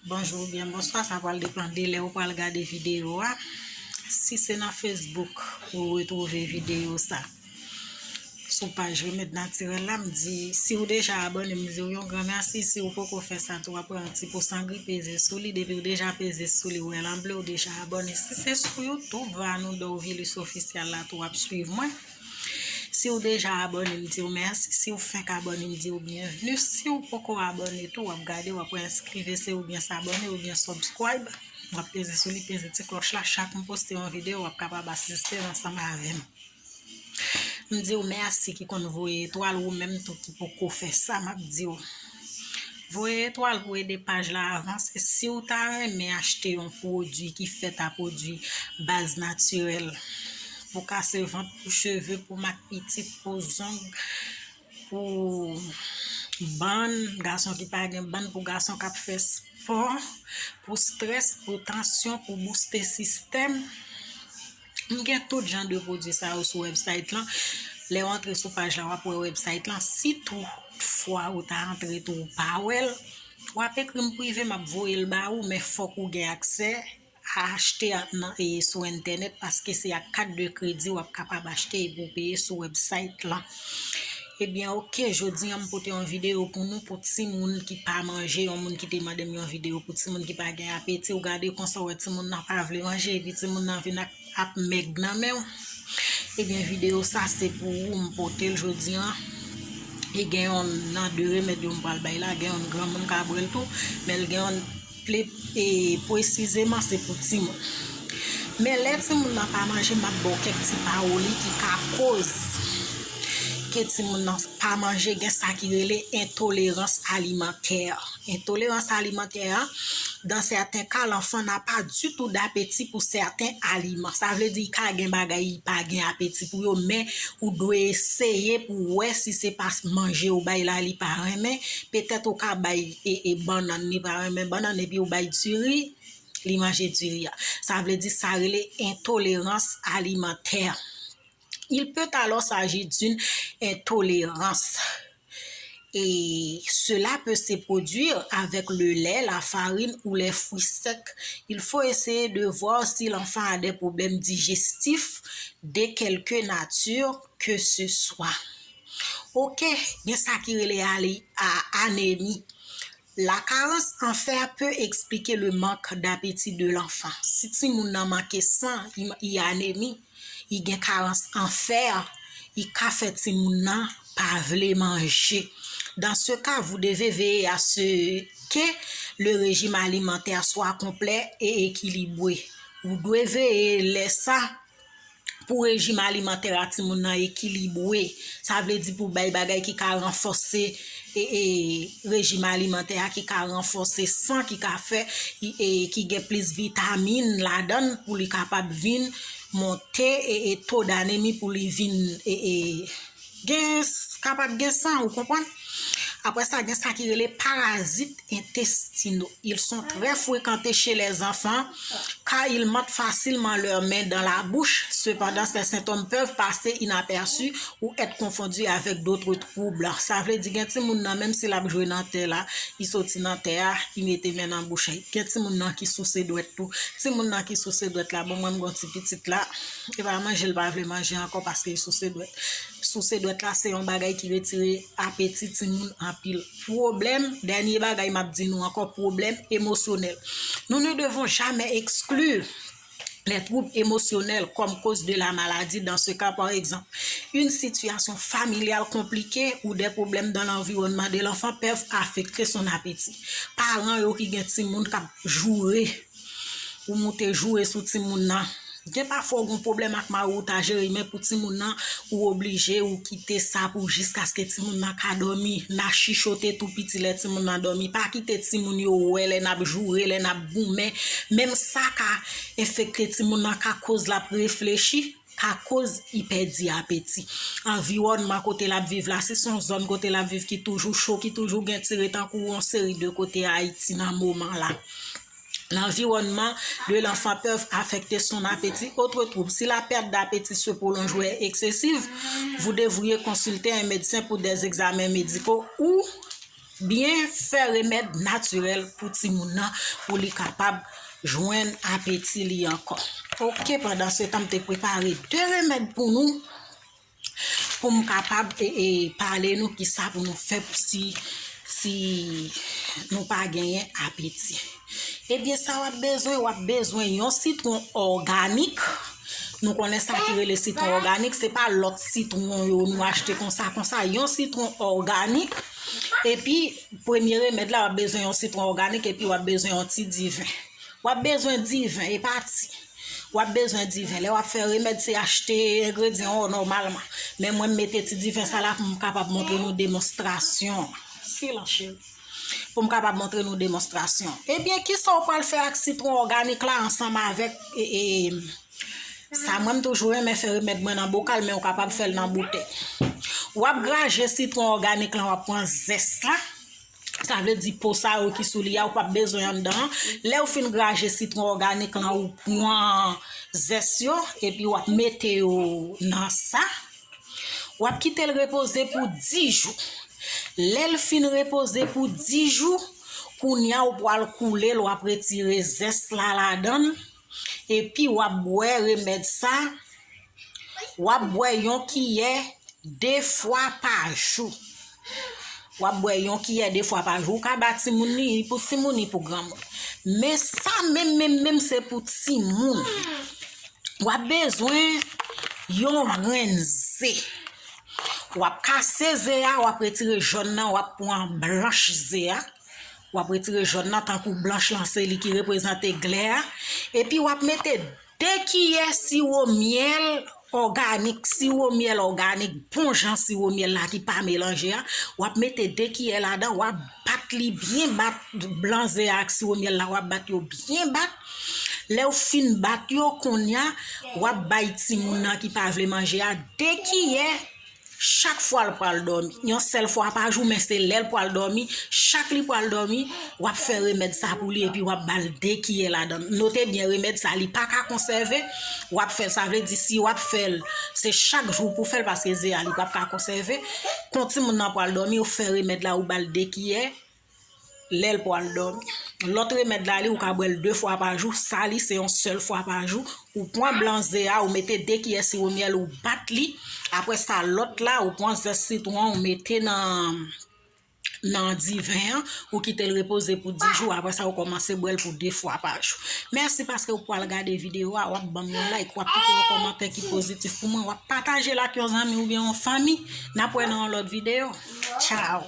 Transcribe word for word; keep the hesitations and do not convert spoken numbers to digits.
Bonjou oubyen bonswa, sa pral depann de lè ou pral gade videyo a. Si se nan Facebook ou retwouve videyo sa, sou paj Remèd Natirèl la, m di, si w deja abòne, m di w yon gran mèsi. Si w poko fè sa tou, w ap pran yon ti pou sangri, peze sou li. Depi w deja peze sou li, w wè l an ble, w deja abòne. Si se sou YouTube, Vanou Dorvilus Official la tou, w ap swiv mwen. Si w deja abòne, m di w mèsi. Si w fenk abòne, m di w byenvni. Si w poko abòne tou, w ap gade, w ap wè enskri V C oubyen s'abonner oubyen subscribe. W ap peze sou li, peze ti klòch la. Chak m poste yon videyo, w ap kapab asiste l ansanm avè m. M di w mèsi ki konn voye etwal, ou menm tou ki poko fè sa, m ap di w. Voye etwal pou ede paj la avanse. Si w ta renmen achte yon pwodui ki fèt a pwodui baz natirèl, pou kase vant, pou cheve, pou mak pitit, pou zong, pou bann, gason ki pa gen bann, pou gason k ap fè spò, pou strès, pou tansyon, pou booste sistèm. M gen tout jan de pwodui sa yo sou website lan. Lè w antre sou paj la, w ap wè website lan. Si toutfwa ou ta antre tou, ou pa wè l, w ap ekri m prive, m ap voye l ba ou, men fòk ou gen aksè a achte a nan, e, sou entènèt, paske se ak kat de kredi w ap kapab achte epi w peye sou website lan. Ebyen, oke, jodi a m pote yon videyo pou nou pou timoun ki pa manje, yon moun ki te mande m yon videyo pou timoun ki pa gen apeti, ou gade konsa w wè timoun nan pa vle manje, epi timoun nan vin ak, ap mèg nan men w. Ebyen, videyo sa se pou ou, m pote l jodi a. E gen yon nan de remèd yo m pral bay la, gen yon granmoun ka bwè l tou, men l gen yon ple, e, presizeman se pou timoun. Men lè timoun nan pa manje, m ap ba w kèk ti pawoli ki ka koz ke timoun nan pa manje, gen sa ki rele entolerans alimantè. Entolerans alimantè a, dans certains cas, l'enfant n'a pas du tout d'appétit pour certains aliments. Sa vle di, li ka gen bagay li pa gen apeti pou yo, men ou dwe eseye pou w wè si se pa manje ou bay la li pa renmen. Petèt ou ka bay, e, e, bannann, li pa renmen bannann, epi ou bay diri, li manje diri a. Sa vle di, sa rele entolerans alimantè. Il peut alors s'agir d'une intolérance. Et cela peut se produire avec le lait, la farine ou les fruits secs. Il faut essayer de voir si l'enfant a des problèmes digestifs de quelque nature que ce soit. Ok, gen sa ki rele ale-, a-, anemi. La carence en fer peut expliquer le manque d'appétit de l'enfant. Si timoun nan manke san, li, li anemi, li gen karans an fè, li ka fè timoun nan pa vle manje. Dans ce cas, vous devez veiller à ce que le régime alimentaire soit complet et équilibré. Ou dwe veye lè sa pou rejim alimantè a timoun nan ekilibre. Sa vle di pou bay bagay ki ka ranfòse, e, e, rejim alimantè a, ki ka ranfòse san, ki ka fè, e, e, ki gen plis vitamin ladan l pou li kapab vin monte, e, e, to danemi pou li vin, e, e, gen, kapab gen san, ou konprann? Apre sa, gen sa ki rele parazit intestinaux. Ils sont très fréquentés chez les enfants car ils mettent facilement leurs mains dans la bouche. Cependant, ces symptômes peuvent passer inaperçus ou être confondus avec d'autres troubles. Sa vle di gen timoun nan, menm si l ap jwe nan tè la, li soti nan tè a, li mete men nan bouch li. Gen timoun nan ki souse dwèt tou. Timoun nan ki souse dwèt la, bon, mwen m gon ti pitit la, e pa manje l pa vle manje ankò paske li souse dwèt. Souse dwèt la se yon bagay ki retire apeti timoun anpil. Pwoblèm, dènye bagay m ap di nou ankò, pwoblèm emosyonèl. Nous ne devons jamais exclure les troubles émotionnels comme cause de la maladie. Dans ce cas, par exemple, une situation familiale compliquée ou des problèmes dans l'environnement de l'enfant peuvent affecter son appétit. Paran yo ki gen timoun k ap joure, ou moute joure sou timoun nan. Gen pafwa ou gon pwoblèm ak mari w ta jere, men pou timoun nan, ou oblije ou kite sa pou jiskaske timoun nan ka dòmi. N a chichote tou piti lè timoun nan dòmi. Pa kite timoun yo wè lè n ap joure, lè n ap goumen. Menm sa ka enfekte timoun nan, ka koz l ap reflechi, ka koz li pèdi apeti. Anviwònman kote l ap viv la, si se yon zòn kote l ap viv ki toujou cho, ki toujou gen tire tankou yon seri de kote Ayiti nan moman la. L'environnement de l'enfant peuvent affecter son appétit. Autre trouble, si la perte d'appétit se prolonge ou est excessive, vous devriez consulter un médecin pour des examens médicaux ou byen fè remèd natirèl pou timoun nan, pou li kapab jwenn apeti li ankò. Oke, pandan se tan, m te prepare de remèd pou nou, pou m kapab e, e, pale nou ki sa pou nou fè pou si, si nou pa genyen apeti. Ebyen, sa w ap bezwen, w ap bezwen yon sitwon òganik. Nou konnen sa ki rele sitwon òganik, se pa lòt sitwon yo nou achte konsa, konsa. Yon sitwon òganik. Epi, premye remèd la, w ap bezwen yon sitwon òganik, epi w ap bezwen yon ti diven. W ap bezwen diven, e pa ti. W ap bezwen diven. Lè w ap fè remèd, se achte engredyan yo nòmalman. Men mwen, m mete ti diven sa la pou m kapab montre nou demonstrasyon. Silans, cheri. Pou m kapab montre nou demonstrasyon. Ebyen, kisa w pral fè ak sitwon òganik la ansanm avèk, e, e, sa mwen, m toujou renmen fè remèd mwen nan bokal, men w kapab fè l nan boutèy. W ap graje sitwon òganik lan, w ap pran zès la. Sa vle di po sa yo ki sou li a, ou p ap bezwen anndan an. Lè w fin graje sitwon òganik lan, ou pran zès yo, epi w ap mete yo nan sa. W ap kite l repoze pou dis jou. Lè l fin repoze pou dis jou, kounye a ou pral koule l, w ap retire zès la ladan l, epi w ap bwè remèd sa, w ap bwè yon kiyè de fwa pa jou. W ap bwè yon kiyè de fwa pa jou. Ou ka ba timoun li, li pou timoun, li pou granmoun. Men sa menm, menm, menm, se pou timoun. W ap bezwen yon grenn ze. W ap kase ze a, w ap retire jòn nan, w ap pran blanch ze a. W ap retire jòn nan, tankou blanch lan se li ki reprezante glè a. Epi w ap mete de kiyè siwo myèl òganik, siwo myèl òganik, bon jan siwo myèl la ki pa melanje a. W ap mete de kiyè ladan, w ap bat li byen bat, blan ze a ak siwo myèl la, w ap bat yo byen bat. Lè w fin bat yo, kounye a, w ap bay timoun nan ki pa vle manje a de kiyè chak fwa l pral dòmi. Yon sèl fwa pa jou, men se lè l pral dòmi, chak li pral dòmi, w ap fè remèd sa pou li epi w ap ba l de kiyè ladan l. Note byen, remèd sa, li pa ka konsève. W ap fè l, sa vle di si w ap fè l, se chak jou pou fè l, paske ze a, li p ap ka konsève. Kon timoun nan pral dòmi, ou fè remèd la, ou ba l de kiyè lè l pral dòmi. Lòt remèd la, li, ou ka bwè l de fwa pa jou. Sa, li, se yon sèl fwa pa jou. Ou pran blan ze a, ou mete de kiyè siwo myèl, ou bat li. Apre sa, lòt la, ou pran zès sitwon, ou mete nan, nan diven an, ou kite l repoze pou dis jou. Apre sa, ou kòmanse bwè l pou de fwa pa jou. Mèsi paske ou pral gade videyo a, w ap ban m yon like, w ap kite yon kòmantè ki pozitif pou mwen, w ap pataje l ak yon zanmi oubyen yon fanmi. N ap wè nan yon lòt videyo. Tchao!